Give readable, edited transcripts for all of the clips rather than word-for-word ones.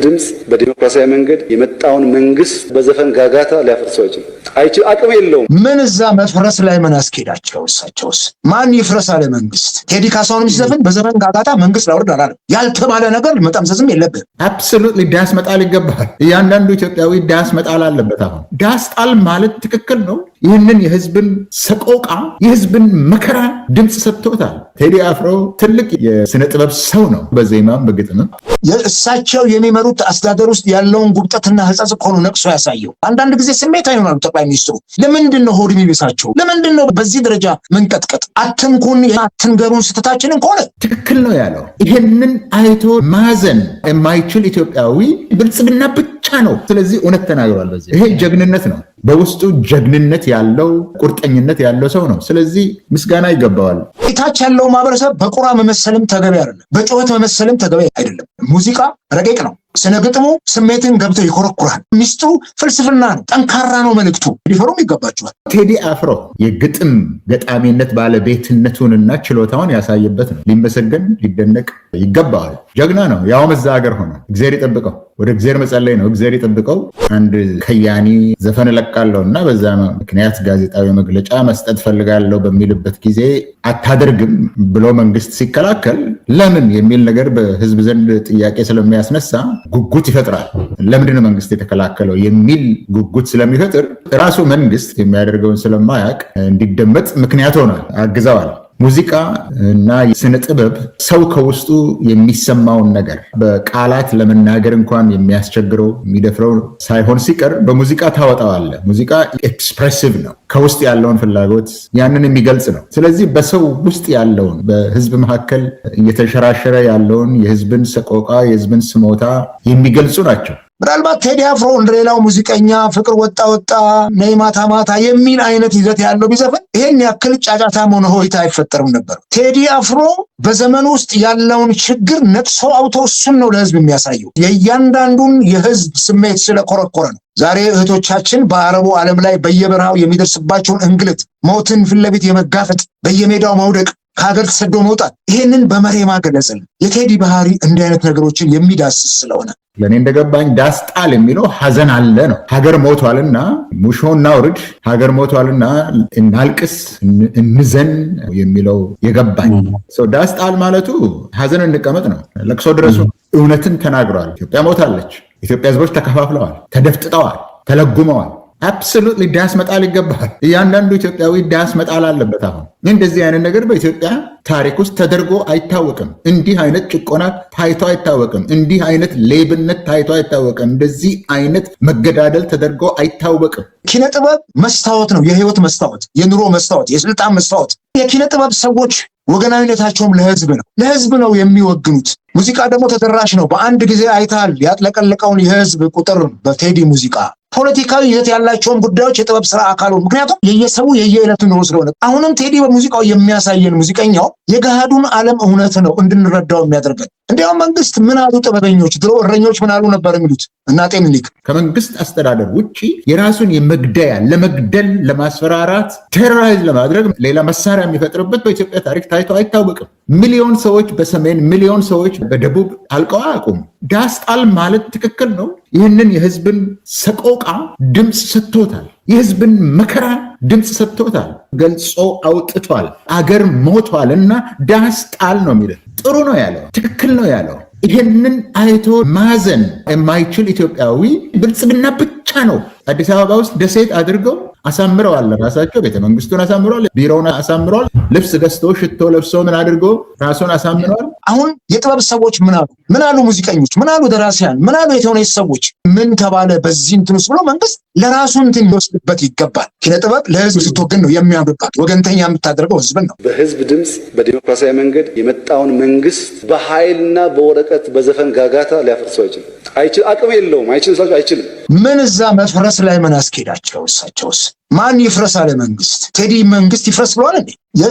ድምፅ በዲሞክራሲያዊ መንገድ የመጣውን መንግስት በዘፈን ጋጋታ ሊያፈርሰው አይችልም። አይችል፣ አቅም የለውም። ምን እዛ መፍረስ ላይ ምን አስኬዳቸው? እሳቸውስ ማን ይፍረስ አለ መንግስት? ቴዲ ካሳሁንም ሲዘፍን በዘፈን ጋጋታ መንግስት ላውርድ አላለም። ያልተባለ ነገር መጠምዘዝም የለብህም። Absolutely ዳስ መጣል ይገባል። እያንዳንዱ ኢትዮጵያዊ ዳስ መጣል አለበት። አሁን ዳስ ጣል ማለት ትክክል ነው። ይህንን የህዝብን ሰቆቃ፣ የህዝብን መከራ ድምፅ ሰጥቶታል። ቴዲ አፍሮ ትልቅ የስነ ጥበብ ሰው ነው፣ በዜማም በግጥምም። እሳቸው የሚመሩት አስተዳደር ውስጥ ያለውን ጉብጠትና ሕጸጽ እኮ ነው ነቅሶ ያሳየው። አንዳንድ ጊዜ ስሜታዊ ይሆናሉ ጠቅላይ ሚኒስትሩ። ለምንድን ነው ሆድ የሚብሳቸው? ለምንድን ነው በዚህ ደረጃ መንቀጥቀጥ? አትንኩን፣ አትንገሩን ስህተታችንን ከሆነ ትክክል ነው ያለው። ይህንን አይቶ ማዘን የማይችል ኢትዮጵያዊ ብልጽግና ብቻ ነው። ስለዚህ እውነት ተናግሯል። በዚህ ይሄ ጀግንነት ነው። በውስጡ ጀግንነት ያለው፣ ቁርጠኝነት ያለው ሰው ነው። ስለዚህ ምስጋና ይገባዋል። ታች ያለው ማህበረሰብ በቁራ መመሰልም ተገቢ አይደለም፣ በጩኸት መመሰልም ተገቢ አይደለም። ሙዚቃ ረቂቅ ነው። ስነ ግጥሙ ስሜትን ገብቶ ይኮረኩራል። ሚስጥሩ ፍልስፍና ነው። ጠንካራ ነው መልእክቱ። ሊፈሩም ይገባቸዋል። ቴዲ አፍሮ የግጥም ገጣሚነት ባለቤትነቱንና ችሎታውን ያሳየበት ነው። ሊመሰገን ሊደነቅ ይገባዋል። ጀግና ነው። ያውም እዛ ሀገር ሆኖ። እግዚአብሔር ይጠብቀው። ወደ እግዚአብሔር መጸለይ ነው። እግዚአብሔር ይጠብቀው። አንድ ከያኒ ዘፈን እለቃለሁ እና በዛ ምክንያት ጋዜጣዊ መግለጫ መስጠት ፈልጋለሁ በሚልበት ጊዜ አታደርግም ብሎ መንግስት ሲከላከል ለምን የሚል ነገር በህዝብ ዘንድ ጥያቄ ስለሚያስነሳ ጉጉት ይፈጥራል። ለምንድነው መንግስት የተከላከለው የሚል ጉጉት ስለሚፈጥር ራሱ መንግስት የሚያደርገውን ስለማያውቅ እንዲደመጥ ምክንያት ሆኗል፣ አግዘዋል። ሙዚቃ እና ስነ ጥበብ ሰው ከውስጡ የሚሰማውን ነገር በቃላት ለመናገር እንኳን የሚያስቸግረው፣ የሚደፍረው ሳይሆን ሲቀር በሙዚቃ ታወጣዋለህ። ሙዚቃ expressive ነው። ከውስጥ ያለውን ፍላጎት ያንን የሚገልጽ ነው። ስለዚህ በሰው ውስጥ ያለውን፣ በህዝብ መካከል እየተሸራሸረ ያለውን የህዝብን ሰቆቃ፣ የህዝብን ስሞታ የሚገልጹ ናቸው። ምናልባት ቴዲ አፍሮ እንደሌላው ሙዚቀኛ ፍቅር ወጣ ወጣ ነይ ማታ ማታ የሚል አይነት ይዘት ያለው ቢዘፍን ይሄን ያክል ጫጫታም ሆነ ሆይታ አይፈጠርም ነበር። ቴዲ አፍሮ በዘመኑ ውስጥ ያለውን ችግር ነቅሶ አውጥቶ እሱን ነው ለህዝብ የሚያሳየው። የእያንዳንዱን የህዝብ ስሜት ስለኮረኮረ ነው። ዛሬ እህቶቻችን በአረቡ ዓለም ላይ በየበረሃው የሚደርስባቸውን እንግልት፣ ሞትን ፊት ለፊት የመጋፈጥ፣ በየሜዳው መውደቅ፣ ከሀገር ተሰዶ መውጣት፣ ይሄንን በመሬማ ገለጽን። የቴዲ ባህሪ እንዲህ አይነት ነገሮችን የሚዳስስ ስለሆነ ለእኔ እንደገባኝ ዳስ ጣል የሚለው ሀዘን አለ ነው። ሀገር ሞቷልና ሙሾ እናውርድ፣ ሀገር ሞቷልና እናልቅስ፣ እንዘን የሚለው የገባኝ። ዳስ ጣል ማለቱ ሀዘን እንቀመጥ ነው። ለቅሶ ድረሱ። እውነትን ተናግረዋል። ኢትዮጵያ ሞታለች። ኢትዮጵያ ህዝቦች ተከፋፍለዋል፣ ተደፍጥጠዋል፣ ተለጉመዋል። Absolutely ዳስ መጣል ይገባል። እያንዳንዱ ኢትዮጵያዊ ዳስ መጣል አለበት። አሁን እንደዚህ አይነት ነገር በኢትዮጵያ ታሪክ ውስጥ ተደርጎ አይታወቅም። እንዲህ አይነት ጭቆና ታይቶ አይታወቅም። እንዲህ አይነት ሌብነት ታይቶ አይታወቅም። እንደዚህ አይነት መገዳደል ተደርጎ አይታወቅም። ኪነ ጥበብ መስታወት ነው። የህይወት መስታወት፣ የኑሮ መስታወት፣ የስልጣን መስታወት። የኪነ ጥበብ ሰዎች ወገናዊነታቸውም ለህዝብ ነው። ለህዝብ ነው የሚወግኑት። ሙዚቃ ደግሞ ተደራሽ ነው። በአንድ ጊዜ አይታል ያጥለቀለቀውን የህዝብ ቁጥር በቴዲ ሙዚቃ። ፖለቲካዊ ይዘት ያላቸውን ጉዳዮች የጥበብ ስራ አካሉ፣ ምክንያቱም የየሰው የየዕለቱ ኑሮ ስለሆነ፣ አሁንም ቴዲ በሙዚቃው የሚያሳየን ሙዚቀኛው የገሃዱን ዓለም እውነት ነው እንድንረዳው የሚያደርገን። እንዲያውም መንግስት ምን አሉ ጥበበኞች፣ ድሮ እረኞች ምን አሉ ነበር የሚሉት እና አጤ ምኒልክ። ከመንግስት አስተዳደር ውጭ የራሱን የመግደያ፣ ለመግደል፣ ለማስፈራራት፣ terrorize ለማድረግ ሌላ መሳሪያ የሚፈጥርበት በኢትዮጵያ ታሪክ ታይቶ አይታወቅም። ሚሊዮን ሰዎች በሰሜን፣ ሚሊዮን ሰዎች በደቡብ አልቀው አያውቁም። ዳስ ጣል ማለት ትክክል ነው። ይህንን የህዝብን ሰቆቃ ድምፅ ሰጥቶታል። የህዝብን መከራ ድምፅ ሰጥቶታል፣ ገልጾ አውጥቷል። አገር ሞቷል እና ዳስ ጣል ነው የሚለው። ጥሩ ነው ያለው፣ ትክክል ነው ያለው። ይህንን አይቶ ማዘን የማይችል ኢትዮጵያዊ ብልጽግና ብቻ ነው። አዲስ አበባ ውስጥ ደሴት አድርገው አሳምረዋል። ራሳቸው ቤተመንግስቱን አሳምረዋል፣ ቢሮውን አሳምረዋል። ልብስ ገዝቶ፣ ሽቶ ለብሶ፣ ምን አድርጎ ራሱን አሳምረዋል። አሁን የጥበብ ሰዎች ምን አሉ? ምን አሉ? ሙዚቀኞች ምን አሉ? ደራሲያን ምን አሉ? የተውኔት ሰዎች ምን ተባለ? በዚህ እንትን ውስጥ ብሎ መንግስት ለራሱ እንትን ሊወስድበት ይገባል። ኪነ ጥበብ ለህዝብ ስትወግን ነው የሚያምርባት። ወገንተኛ የምታደርገው ህዝብን ነው። በህዝብ ድምፅ በዲሞክራሲያዊ መንገድ የመጣውን መንግስት በኃይልና በወረቀት በዘፈን ጋጋታ ሊያፈርሰው አይችልም። አይችል፣ አቅም የለውም። አይችልም ስላችሁ አይችልም። ምን እዛ መፍረስ ላይ ምን አስኬዳቸው? እሳቸውስ ማን ይፍረስ አለ መንግስት? ቴዲ መንግስት ይፍረስ ብለዋል እንዴ?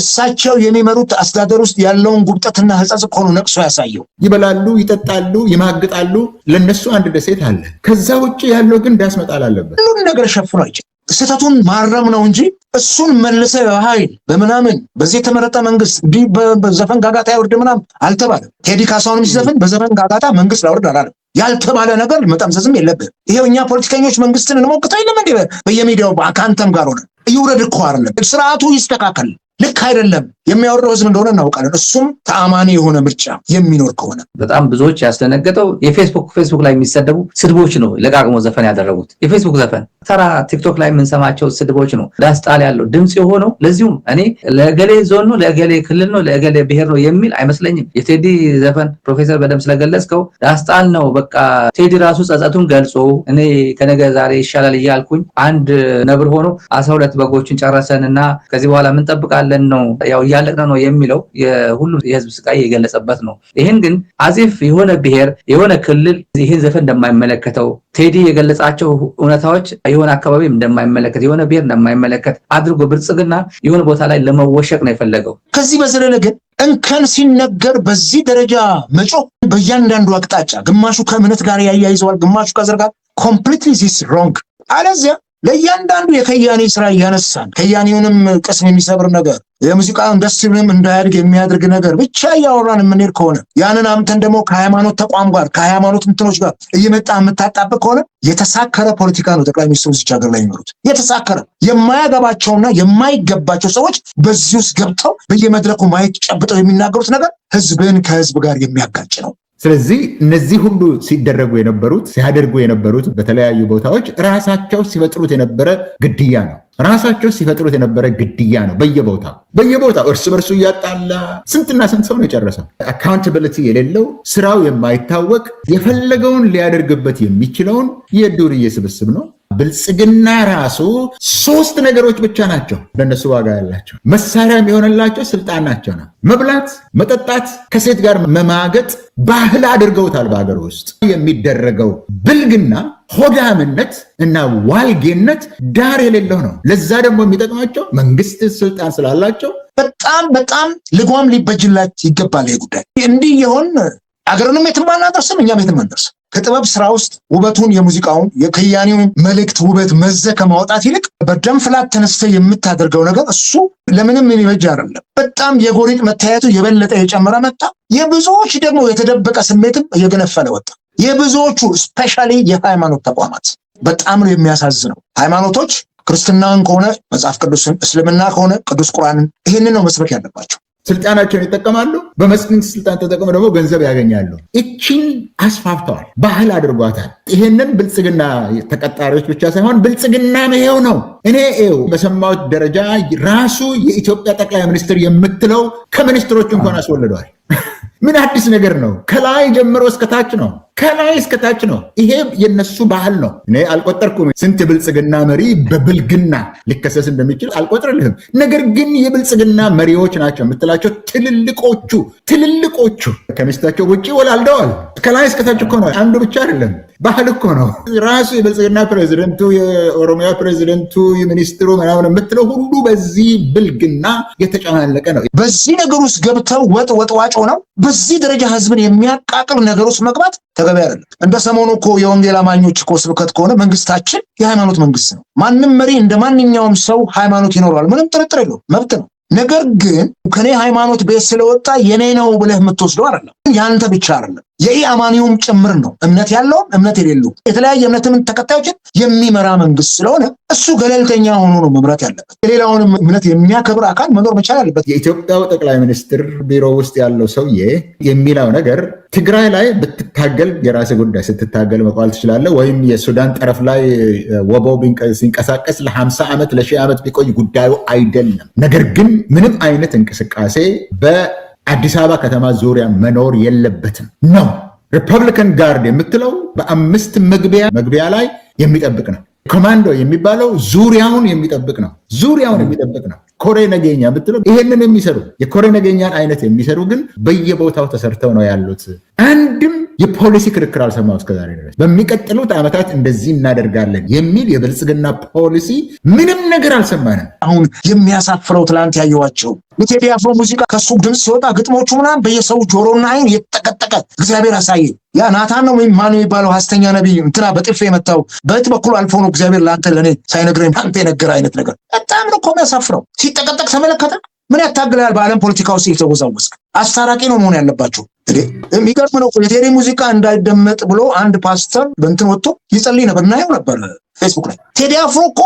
እሳቸው የሚመሩት አስተዳደር ውስጥ ያለውን ጉብጠትና ሕጸጽ እኮ ነው ነቅሶ ያሳየው። ይበላሉ፣ ይጠጣሉ፣ ይማግጣሉ። ለነሱ አንድ ደሴት አለ። ከዛ ውጭ ያለው ግን ዳስ መጣል አለበት። ሁሉን ነገር ሸፍኖ አይችልም። ስህተቱን ማረም ነው እንጂ እሱን መልሰ በኃይል በምናምን በዚህ የተመረጠ መንግስት እንዲህ በዘፈን ጋጋታ ያወርድ ምናምን አልተባለም። ቴዲ ካሳሁንም ሲዘፍን በዘፈን ጋጋታ መንግስት ላውርድ አላለም። ያልተባለ ነገር መጠምዘዝም የለብህም። ይሄው እኛ ፖለቲከኞች መንግስትን እንሞግተው የለም እንዴ በየሚዲያው ከአንተም ጋር ሆነ ይውረድ እኮ አይደለም፣ ስርዓቱ ይስተካከል። ልክ አይደለም። የሚያወርደው ህዝብ እንደሆነ እናውቃለን። እሱም ተአማኒ የሆነ ምርጫ የሚኖር ከሆነ በጣም ብዙዎች ያስደነገጠው የፌስቡክ ፌስቡክ ላይ የሚሰደቡ ስድቦች ነው ለቃቅሞ ዘፈን ያደረጉት። የፌስቡክ ዘፈን ተራ ቲክቶክ ላይ የምንሰማቸው ስድቦች ነው ዳስጣል ያለው ድምጽ የሆነው። ለዚሁም እኔ ለገሌ ዞን ነው፣ ለገሌ ክልል ነው፣ ለገሌ ብሔር ነው የሚል አይመስለኝም። የቴዲ ዘፈን ፕሮፌሰር በደንብ ስለገለጽከው ዳስጣል ነው። በቃ ቴዲ ራሱ ጸጸቱን ገልጾ እኔ ከነገ ዛሬ ይሻላል እያልኩኝ አንድ ነብር ሆኖ 12 በጎችን ጨረሰን እና ከዚህ በኋላ ምን ጠብቃለን ነው ያው እያለቅን ነው የሚለው የሁሉም የህዝብ ስቃይ የገለጸበት ነው። ይህን ግን as if የሆነ ብሔር የሆነ ክልል ይህን ዘፈን እንደማይመለከተው፣ ቴዲ የገለጻቸው እውነታዎች የሆነ አካባቢ እንደማይመለከት፣ የሆነ ብሔር እንደማይመለከት አድርጎ ብልጽግና የሆነ ቦታ ላይ ለመወሸቅ ነው የፈለገው። ከዚህ በዘለለ ግን እንከን ሲነገር በዚህ ደረጃ መጮህ በእያንዳንዱ አቅጣጫ ግማሹ ከእምነት ጋር ያያይዘዋል፣ ግማሹ ከዘር ጋር፣ completely this wrong። አለዚያ ለእያንዳንዱ የከያኔ ስራ እያነሳን ከያኔውንም ቅስም የሚሰብር ነገር፣ የሙዚቃ ኢንዱስትሪውንም እንዳያድግ የሚያደርግ ነገር ብቻ እያወራን የምንሄድ ከሆነ፣ ያንን አምተን ደግሞ ከሃይማኖት ተቋም ጋር፣ ከሃይማኖት እንትኖች ጋር እየመጣ የምታጣብቅ ከሆነ የተሳከረ ፖለቲካ ነው ጠቅላይ ሚኒስትሩ እዚች ሀገር ላይ የሚመሩት። የተሳከረ የማያገባቸውና የማይገባቸው ሰዎች በዚህ ውስጥ ገብተው በየመድረኩ ማይክ ጨብጠው የሚናገሩት ነገር ህዝብን ከህዝብ ጋር የሚያጋጭ ነው። ስለዚህ እነዚህ ሁሉ ሲደረጉ የነበሩት፣ ሲያደርጉ የነበሩት በተለያዩ ቦታዎች ራሳቸው ሲፈጥሩት የነበረ ግድያ ነው። ራሳቸው ሲፈጥሩት የነበረ ግድያ ነው። በየቦታው በየቦታው እርስ በርሱ እያጣላ ስንትና ስንት ሰው ነው የጨረሰው። Accountability የሌለው፣ ስራው የማይታወቅ፣ የፈለገውን ሊያደርግበት የሚችለውን የዱርዬ ስብስብ ነው። ብልጽግና ራሱ ሶስት ነገሮች ብቻ ናቸው ለእነሱ ዋጋ ያላቸው። መሳሪያ የሚሆንላቸው ስልጣናቸው ነው። መብላት፣ መጠጣት፣ ከሴት ጋር መማገጥ ባህል አድርገውታል። በሀገር ውስጥ የሚደረገው ብልግና፣ ሆዳምነት እና ዋልጌነት ዳር የሌለው ነው። ለዛ ደግሞ የሚጠቅማቸው መንግስት ስልጣን ስላላቸው። በጣም በጣም ልጓም ሊበጅላት ይገባል። ይሄ ጉዳይ እንዲህ የሆን አገርንም የትም አናደርስም፣ እኛም የትም አንደርስም። ከጥበብ ስራ ውስጥ ውበቱን፣ የሙዚቃውን የክያኔውን መልእክት ውበት መዘ ከማውጣት ይልቅ በደም ፍላት ተነስተ የምታደርገው ነገር እሱ ለምንም የሚበጅ አይደለም። በጣም የጎሪጥ መታየቱ የበለጠ የጨመረ መጣ። የብዙዎች ደግሞ የተደበቀ ስሜትም እየገነፈለ ወጣ። የብዙዎቹ especially የሃይማኖት ተቋማት በጣም ነው የሚያሳዝነው። ሃይማኖቶች ክርስትናን ከሆነ መጽሐፍ ቅዱስን፣ እስልምና ከሆነ ቅዱስ ቁርአንን፣ ይህንን ነው መስበክ ያለባቸው። ስልጣናቸውን ይጠቀማሉ። በመስፍን ስልጣን ተጠቅመው ደግሞ ገንዘብ ያገኛሉ። እቺን አስፋፍተዋል፣ ባህል አድርጓታል። ይሄንን ብልጽግና ተቀጣሪዎች ብቻ ሳይሆን ብልጽግና ይሄው ነው። እኔ ይኸው በሰማሁት ደረጃ ራሱ የኢትዮጵያ ጠቅላይ ሚኒስትር የምትለው ከሚኒስትሮች እንኳን አስወልደዋል። ምን አዲስ ነገር ነው? ከላይ ጀምሮ እስከታች ነው። ከላይ እስከታች ነው። ይሄ የነሱ ባህል ነው። እኔ አልቆጠርኩም። ስንት የብልጽግና መሪ በብልግና ሊከሰስ እንደሚችል አልቆጥርልህም። ነገር ግን የብልጽግና መሪዎች ናቸው የምትላቸው ትልልቆቹ ትልልቆቹ ከሚስታቸው ውጭ ወላልደዋል። ከላይ እስከታች እኮ ነው። አንዱ ብቻ አይደለም። ባህል እኮ ነው። ራሱ የብልጽግና ፕሬዚደንቱ፣ የኦሮሚያ ፕሬዚደንቱ፣ የሚኒስትሩ ምናምን የምትለው ሁሉ በዚህ ብልግና የተጨማለቀ ነው። በዚህ ነገር ውስጥ ገብተው ወጥ ወጥዋጭ ሆነው በዚህ ደረጃ ህዝብን የሚያቃቅል ነገር ውስጥ መግባት ተገቢ አይደለም። እንደ ሰሞኑ እኮ የወንጌል አማኞች እኮ ስብከት ከሆነ መንግስታችን የሃይማኖት መንግስት ነው። ማንም መሪ እንደ ማንኛውም ሰው ሃይማኖት ይኖረዋል። ምንም ጥርጥር የለውም፣ መብት ነው። ነገር ግን ከኔ ሃይማኖት ቤት ስለወጣ የኔ ነው ብለህ የምትወስደው አይደለም። ያንተ ብቻ አይደለም፣ የኢአማኒውም ጭምር ነው። እምነት ያለውም እምነት የሌለው የተለያየ እምነትም ተከታዮችን የሚመራ መንግስት ስለሆነ እሱ ገለልተኛ ሆኖ ነው መምራት ያለበት። የሌላውንም እምነት የሚያከብር አካል መኖር መቻል አለበት። የኢትዮጵያው ጠቅላይ ሚኒስትር ቢሮ ውስጥ ያለው ሰውዬ የሚለው ነገር ትግራይ ላይ ብትታገል የራስህ ጉዳይ፣ ስትታገል መቋል ትችላለህ፣ ወይም የሱዳን ጠረፍ ላይ ወቦ ሲንቀሳቀስ ለ50 ዓመት ለ1000 ዓመት ቢቆይ ጉዳዩ አይደለም። ነገር ግን ምንም አይነት እንቅስቃሴ በአዲስ አበባ ከተማ ዙሪያ መኖር የለበትም ነው። Republican Guard የምትለው በአምስት መግቢያ መግቢያ ላይ የሚጠብቅ ነው። ኮማንዶ የሚባለው ዙሪያውን የሚጠብቅ ነው። ዙሪያውን የሚጠብቅ ነው። ኮሬ ነገኛ የምትለው ይሄንን የሚሰሩ፣ የኮሬ ነገኛን አይነት የሚሰሩ ግን በየቦታው ተሰርተው ነው ያሉት። አንድም የፖሊሲ ክርክር አልሰማሁም እስከዛሬ ድረስ። በሚቀጥሉት ዓመታት እንደዚህ እናደርጋለን የሚል የብልጽግና ፖሊሲ ምንም ነገር አልሰማንም። አሁን የሚያሳፍረው ትላንት ያየኋቸው የቴዲ አፍሮ ሙዚቃ ከሱ ድምፅ ሲወጣ ግጥሞቹ ምናምን በየሰው ጆሮና አይን የተጠቀጠቀ እግዚአብሔር አሳየ። ያ ናታን ነው ወይም ማን የሚባለው ሐሰተኛ ነቢይ እንትና በጥፌ የመታው በየት በኩል አልፎ ነው እግዚአብሔር ለአንተ ለእኔ ሳይነግረኝ አንተ የነገረ አይነት ነገር በጣም ነው እኮ የሚያሳፍረው። ሲጠቀጠቅ ተመለከተ። ምን ያታግላል? በዓለም ፖለቲካ ውስጥ የተወዛወዝክ አስታራቂ ነው መሆን ያለባቸው። የሚገርም ነው። የቴዲ ሙዚቃ እንዳይደመጥ ብሎ አንድ ፓስተር በእንትን ወጥቶ ይጸልይ ነበር፣ እናየው ነበር ፌስቡክ ላይ። ቴዲ አፍሮ እኮ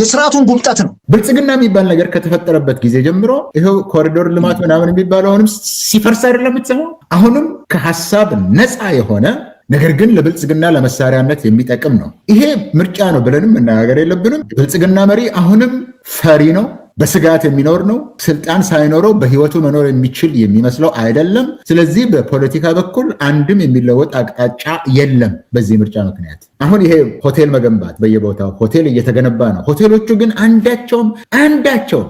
የስርዓቱን ጉብጠት ነው። ብልጽግና የሚባል ነገር ከተፈጠረበት ጊዜ ጀምሮ ይኸው ኮሪዶር ልማት ምናምን የሚባለው አሁንም ሲፈርስ አይደለም የምትሰማው። አሁንም ከሀሳብ ነፃ የሆነ ነገር ግን ለብልጽግና ለመሳሪያነት የሚጠቅም ነው። ይሄ ምርጫ ነው ብለንም መነጋገር የለብንም። የብልጽግና መሪ አሁንም ፈሪ ነው። በስጋት የሚኖር ነው። ስልጣን ሳይኖረው በህይወቱ መኖር የሚችል የሚመስለው አይደለም። ስለዚህ በፖለቲካ በኩል አንድም የሚለወጥ አቅጣጫ የለም በዚህ ምርጫ ምክንያት። አሁን ይሄ ሆቴል መገንባት፣ በየቦታው ሆቴል እየተገነባ ነው። ሆቴሎቹ ግን አንዳቸውም አንዳቸውም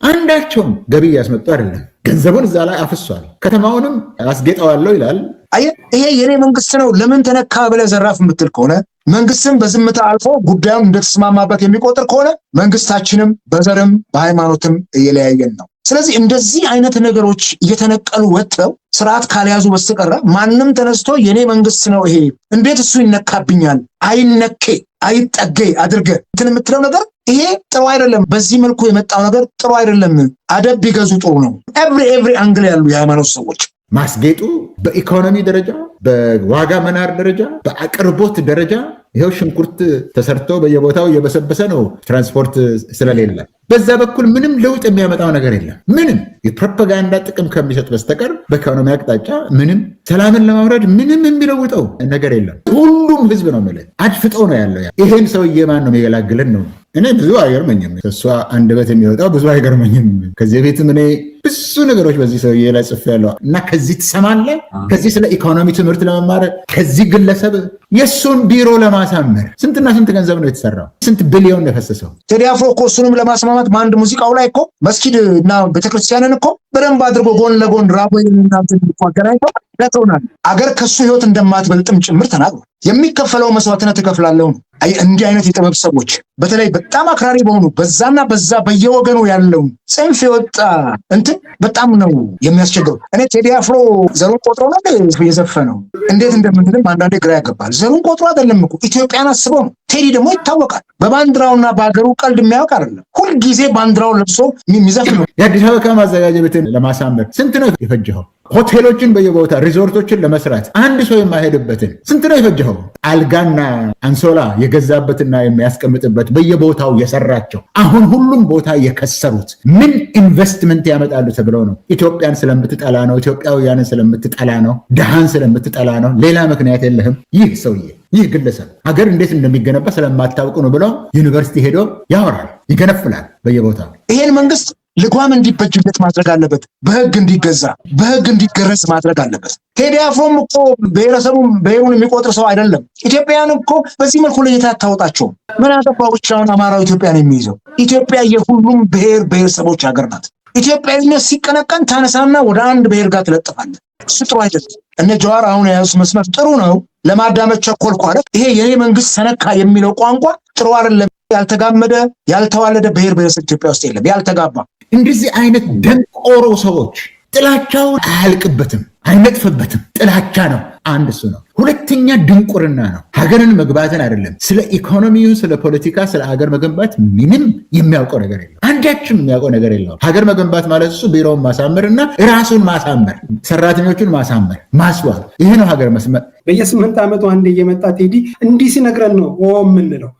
አንዳቸውም ገቢ እያስመጡ አይደለም። ገንዘቡን እዛ ላይ አፍሷል። ከተማውንም አስጌጠዋለሁ ይላል። አየህ፣ ይሄ የኔ መንግስት ነው ለምን ተነካ ብለህ ዘራፍ የምትል ከሆነ፣ መንግስትም በዝምታ አልፎ ጉዳዩን እንደተስማማበት የሚቆጥር ከሆነ፣ መንግስታችንም በዘርም በሃይማኖትም እየለያየን ነው። ስለዚህ እንደዚህ አይነት ነገሮች እየተነቀሉ ወጥተው ስርዓት ካልያዙ በስተቀረ ማንም ተነስቶ የኔ መንግስት ነው ይሄ፣ እንዴት እሱ ይነካብኛል፣ አይነኬ አይጠጌ አድርገህ እንትን የምትለው ነገር ይሄ ጥሩ አይደለም። በዚህ መልኩ የመጣው ነገር ጥሩ አይደለም። አደብ ቢገዙ ጥሩ ነው። Every angle ያሉ የሃይማኖት ሰዎች። ማስጌጡ በኢኮኖሚ ደረጃ፣ በዋጋ መናር ደረጃ፣ በአቅርቦት ደረጃ ይኸው ሽንኩርት ተሰርቶ በየቦታው እየበሰበሰ ነው፣ ትራንስፖርት ስለሌለ። በዛ በኩል ምንም ለውጥ የሚያመጣው ነገር የለም። ምንም የፕሮፓጋንዳ ጥቅም ከሚሰጥ በስተቀር በኢኮኖሚ አቅጣጫ ምንም ሰላምን ለማውረድ ምንም የሚለውጠው ነገር የለም። ሁሉም ህዝብ ነው የምልህ አድፍጦ ነው ያለው። ይሄን ሰውዬ ማን ነው የሚገላግልን ነው። እኔ ብዙ አይገርመኝም። ከእሷ አንደበት የሚወጣው ብዙ አይገርመኝም። ከዚህ በፊትም እኔ ብዙ ነገሮች በዚህ ሰውዬ ላይ ጽፌያለሁ እና ከዚህ ትሰማለህ፣ ከዚህ ስለ ኢኮኖሚ ትምህርት ለመማር፣ ከዚህ ግለሰብ የእሱን ቢሮ ለማሳመር ስንትና ስንት ገንዘብ ነው የተሰራው? ስንት ቢሊዮን ነው የፈሰሰው? ቴዲ አፍሮ እኮ እሱንም ለማስማማት በአንድ ሙዚቃው ላይ እኮ መስጊድ እና ቤተክርስቲያንን እኮ በደንብ አድርጎ ጎን ለጎን ራቦይንና አገናኝተው ነግረውናል። አገር ከሱ ህይወት እንደማትበልጥም ጭምር ተናግሯል። የሚከፈለው መስዋዕትነት እከፍላለሁ ነው። እንዲህ አይነት የጥበብ ሰዎች በተለይ በጣም አክራሪ በሆኑ በዛና በዛ በየወገኑ ያለውን ጽንፍ የወጣ እንትን በጣም ነው የሚያስቸግረው። እኔ ቴዲ አፍሮ ዘሩን ቆጥሮ ነው የዘፈነው? እንዴት እንደምንልም አንዳንዴ ግራ ያገባል። ዘሩን ቆጥሮ አይደለም እኮ፣ ኢትዮጵያን አስበው ነው። ቴዲ ደግሞ ይታወቃል። በባንዲራውና በሀገሩ ቀልድ የሚያውቅ አይደለም። ሁልጊዜ ባንዲራውን ለብሶ የሚዘፍን ነው። የአዲስ አበባ ማዘጋጃ ቤትን ለማሳመር ስንት ነው የፈጀኸው? ሆቴሎችን በየቦታ ሪዞርቶችን ለመስራት አንድ ሰው የማይሄድበትን ስንት ነው የፈጀኸው? አልጋና አንሶላ የገዛበትና የሚያስቀምጥበት በየቦታው የሰራቸው አሁን ሁሉም ቦታ የከሰሩት ምን ኢንቨስትመንት ያመጣሉ ተብለው ነው? ኢትዮጵያን ስለምትጠላ ነው። ኢትዮጵያውያንን ስለምትጠላ ነው። ድሃን ስለምትጠላ ነው። ሌላ ምክንያት የለህም። ይህ ሰውዬ፣ ይህ ግለሰብ ሀገር እንዴት እንደሚገነባ ስለማታውቁ ነው ብለው ዩኒቨርሲቲ ሄዶ ያወራል፣ ይገነፍላል በየቦታው። ይሄን መንግስት ልጓም እንዲበጅለት ማድረግ አለበት። በህግ እንዲገዛ፣ በህግ እንዲገረዝ ማድረግ አለበት። ቴዲ አፍሮም እኮ ብሔረሰቡን ብሔሩን የሚቆጥር ሰው አይደለም። ኢትዮጵያውያን እኮ በዚህ መልኩ ለይተህ አታወጣቸውም። ምን አገባው ብቻውን አማራው ኢትዮጵያን የሚይዘው? ኢትዮጵያ የሁሉም ብሔር ብሔረሰቦች ሀገር ናት። ኢትዮጵያዊነት ሲቀነቀን ታነሳና ወደ አንድ ብሔር ጋር ትለጥፋለህ። እሱ ጥሩ አይደለም። እነ ጀዋር አሁን የያዙት መስመር ጥሩ ነው። ለማዳመጥ ቸኮልኩ አለ። ይሄ የኔ መንግስት ተነካ የሚለው ቋንቋ ጥሩ አይደለም። ያልተጋመደ ያልተዋለደ ብሔር ብሔረሰብ ኢትዮጵያ ውስጥ የለም። ያልተጋባ። እንደዚህ አይነት ደንቆሮ ሰዎች ጥላቻውን አያልቅበትም፣ አይነጥፍበትም። ጥላቻ ነው። አንድ እሱ ነው። ሁለተኛ ድንቁርና ነው። ሀገርን መግባትን አይደለም፣ ስለ ኢኮኖሚው፣ ስለ ፖለቲካ፣ ስለ ሀገር መገንባት ምንም የሚያውቀው ነገር የለም። አንዳችም የሚያውቀው ነገር የለውም። ሀገር መገንባት ማለት እሱ ቢሮውን ማሳመር እና ራሱን ማሳመር፣ ሰራተኞቹን ማሳመር፣ ማስዋብ፣ ይሄ ነው ሀገር መስመር። በየ8 ዓመቱ አንዴ እየመጣ ቴዲ እንዲህ ሲነግረን ነው የምንለው።